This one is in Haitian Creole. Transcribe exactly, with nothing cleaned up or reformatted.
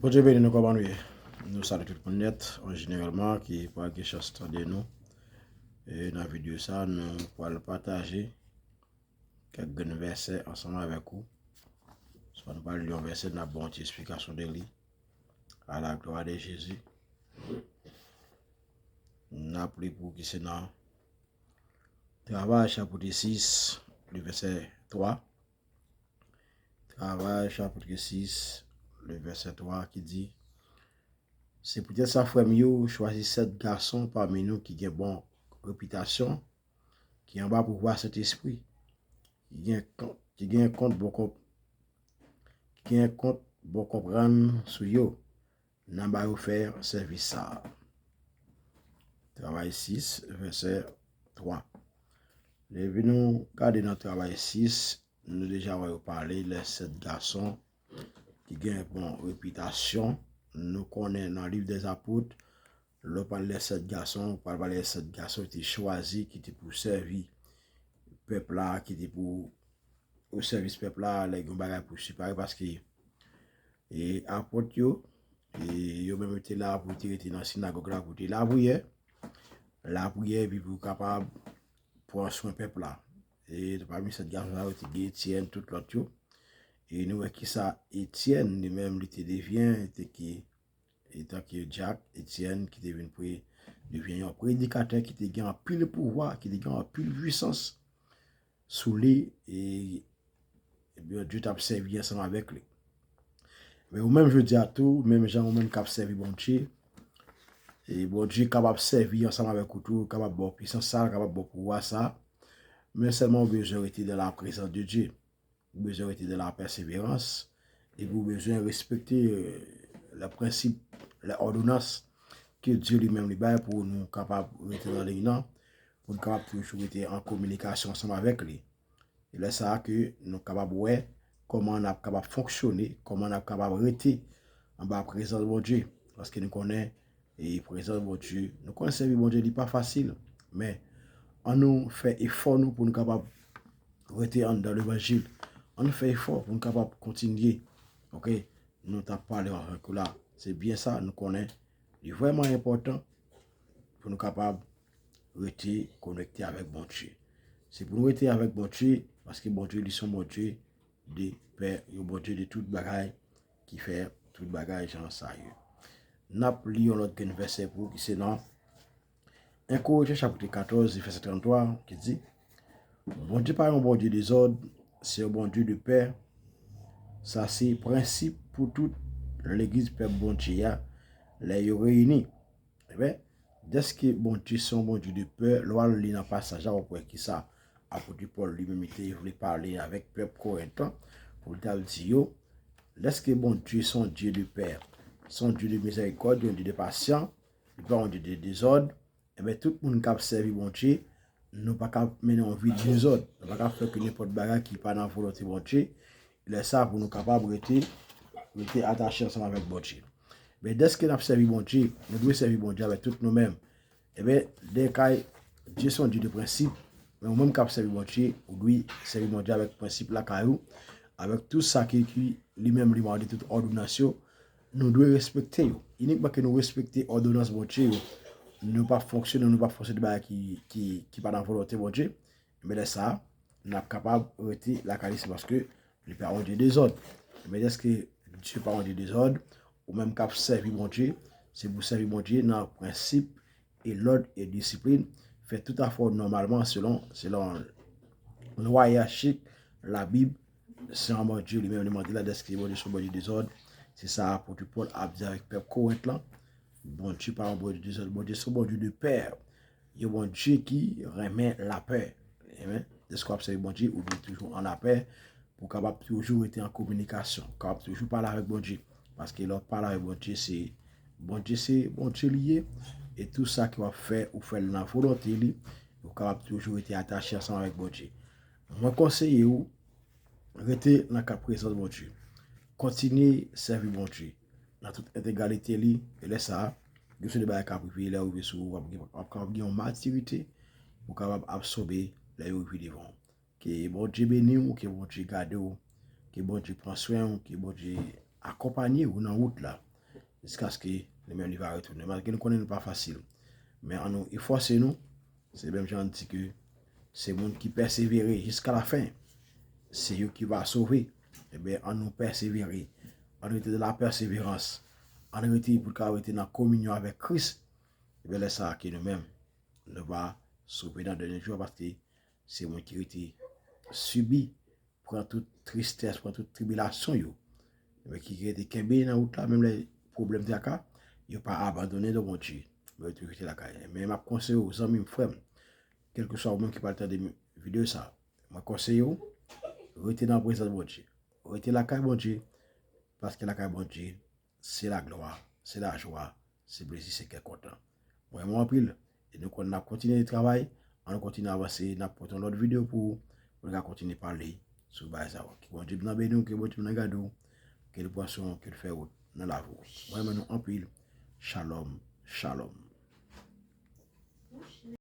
Bondye beni nou, kòman nou ye? Nou salye tout moun nèt, an jeneralman, ki pral gen chans tande nou. E nan videyo sa, nou pral pataje kèk grenn vèsè ansanm avèk ou. Swa nou pral li yon vèsè, n ap ba yon ti esplikasyon de li. A la glwa de Jezi. N ap li pou ki se nan Travay chapit sis, le vèsè twa. Travay chapit sis, le vèsè twa ki di, Se poutèt sa, frè m yo, chwazi sèt gason pami nou ki gen bon repitasyon, ki anba pouvwa Sentespri, ki gen kont, ki gen kont bon konp, ki gen kont bon konprann sou yo, n a ba yo fè sèvis sa a. Travay sis, vèsè twa. Depi nou gade nan Travay sis, nou deja wè yo pale lè sèt gason ki gen bon repitasyon. Nou konnen nan liv dèzapot, lè w pale de sèt gason, ou pral pale de sèt gason ki te chwazi, ki te pou sèvi pèp la, ki te pou o sèvis pèp la, lè gen yon bagay pou separe, paske e apot yo, e yo menm yo te la pou te rete nan sinagòg la pou te lapriyè. Lapriyè, epi pou kapab pran swen pèp la. E pami sèt gason sa yo, te gen Etyèn, tout lòt yo. E nou wè kisa Etyèn, li menm, li te devyen, te ki, etanke dyak, Etyèn, ki te vin pre, devyen yon predikatè ki te gen anpil pouvwa, ki te gen anpil pwisans sou li, e, e Bondye t ap sèvi ansanm avèk li. Men ou menm jodi a tou, menm jan ou menm k ap sèvi Bondye, e Bondye kapab sèvi ansanm avèk ou tou, kapab ba w pwisans sa, kapab ba w pouvwa sa, men sèlman ou bezwen rete dans la présence de Dieu. Ou bezwen rete dans la persévérance, epi ou bezwen respekte euh, lè prensip, lè òdonans ke Dye li menm li bay pou nou kapab rete nan liy nan, pou nou kapab toujou rete an kominikasyon ansanm avèk li. E lè sa a ke nou kapab wè kòman n ap kapab fonksyone, kòman n ap kapab rete anba prezans Bondye. Paske nou konnen, e prezans Bondye, nou konnen sèvi Bondye li pa fasil, men ann nou fè efò nou pou nou kapab rete anndan levanjil. Ann nou fè efò pou nou kapab kontinye. Oke, nou t ap pale avèk ou la. Se byen sa, nou konnen li vrèman enpòtan pou nou kapab rete konekte avèk Bondye. Se pou nou rete avèk Bondye, paske Bondye li se yon Bondye de pè, yon Bondye de tout bagay, ki fè tout bagay jan sa ye. N ap li yon lòt grenn vèsè pou ou ki se nan en Korentyen chapit katòz, vèsè tranntwa, ki di, Bondye pa yon Bondye dezòd, se yon Bondye de pè. Sa se prensip pou tout legliz pèp Bondye a, lè yo reyini. Ebyen, dèske Bondye se yon Bondye de pè, lè w al li nan pasaj la, w ap wè kisa apot Pòl li menm li te vle pale avèk pèp Korent lan, pou l t al di yo, dèske Bondye se yon Dye de pè, se yon Dye de mizèrikòd, yon Dye de pasyan, li pa yon Dye de dezòd, ebyen, tout moun k ap sèvi Bondye, nou pa ka mennen yon vi de dezòd, nou pa ka fè ke nenpòt bagay ki pa nan volonte Bondye, lè sa a pou nou kapab rete, rete atache ansanm avèk Bondye. Men dèske n ap sèvi Bondye, nou dwe sèvi Bondye avèk tout nou menm. Ebyen, dèkay, Dye se yon Dye de prensip, men ou menm k ap sèvi Bondye, ou dwe sèvi Bondye avèk prensip lakay ou, avèk tout sa ki, ki li menm li mande, tout òdonans yo, nou dwe respekte yo. Inikman ke nou respekte òdonans Bondye yo, nou p ap fonksyone, nou p ap fonksyone de bagay ki, ki, ki pa nan volonte Bondye, men lè sa a, n ap kapab rete lakay li, se paske li pa yon Dye dezòd. Men dèske Dye pa yon Dye dezòd, ou menm k ap sèvi Bondye, se pou sèvi Bondye nan prensip e lòd e disiplin, fè tout afè w nòmalman selon, selon lwa iyachik Labib, se yon Bondye li menm li mande la, dèske Bondye se yon Bondye dezòd, se sa apot Pòl ap di avèk pèp Korent lan. Bondye pa yon Bondye dezòd, Bondye se yon Bondye de pè. Yon Bondye ki renmen lapè. Amen. Dèske w ap sèvi Bondye, ou dwe toujou an lapè pou w kapab toujou rete an kominikasyon, kapab toujou pale avèk Bondye. Paske lè w pale avèk Bondye, se Bondye se Bondye li ye. E tou sa ke w ap fè, ou fè l nan volonte li. Ou kapab toujou rete atache ansanm avèk Bondye. Mwen konseye w, rete nan ka prezans Bondye. Kontinye sèvi Bondye nan tout entegralite li. E lè sa a, gen yon seri de bagay k ap rive, lè w rive sou ou, w ap gen, w ap kapab gen yon matirite pou w kapab absòbe lè yo rive devan w. Ke Bondye beni w, ke Bondye gade w, ke Bondye pran swen w, ke Bondye akonpanye w nan wout la. jiskaske li menm li va retounen. Malgre nou konnen nou pa fasil. Men ann nou efòse nou, se menm jan di ke se moun ki pèsevere jiska lafen, se yo ki va sove. Ebyen, ann nou pèsevere, ann rete nan lapèseverans, ann rete pou n ka rete nan kominyon avèk Kris. Ebyen, lè sa a ke nou menm, nou va sove nan dènye jou, paske se moun ki rete sibi, pran tout tristès, pran tout tribilasyon yo. Men ki rete kenbe nan wout la, menm lè pwoblèm traka, yo pa abandone nan Bondye. Men yo toujou rete lakay. Men m ap konseye w, zanmi m, frè m, kèlkeswa ou menm ki pral tande videyo sa, mwen konseye w, rete nan prezans Bondye. Rete lakay Bondye, paske lakay Bondye, se laglwa, se lajwa, se plezi, se kè kontan. Mwen renmen w anpil, e nou konn n ap kontinye travay, ann kontinye avanse, n ap pote yon lòt videyo pou ou, pou nou ka kontinye pale sou bagay sa yo. Ke Bondye nan beni w, ke Bondye nan gade w, ke l pran swen w, ke l fè wout nan lavi w. Mwen renmen nou anpil. Shalom, shalom.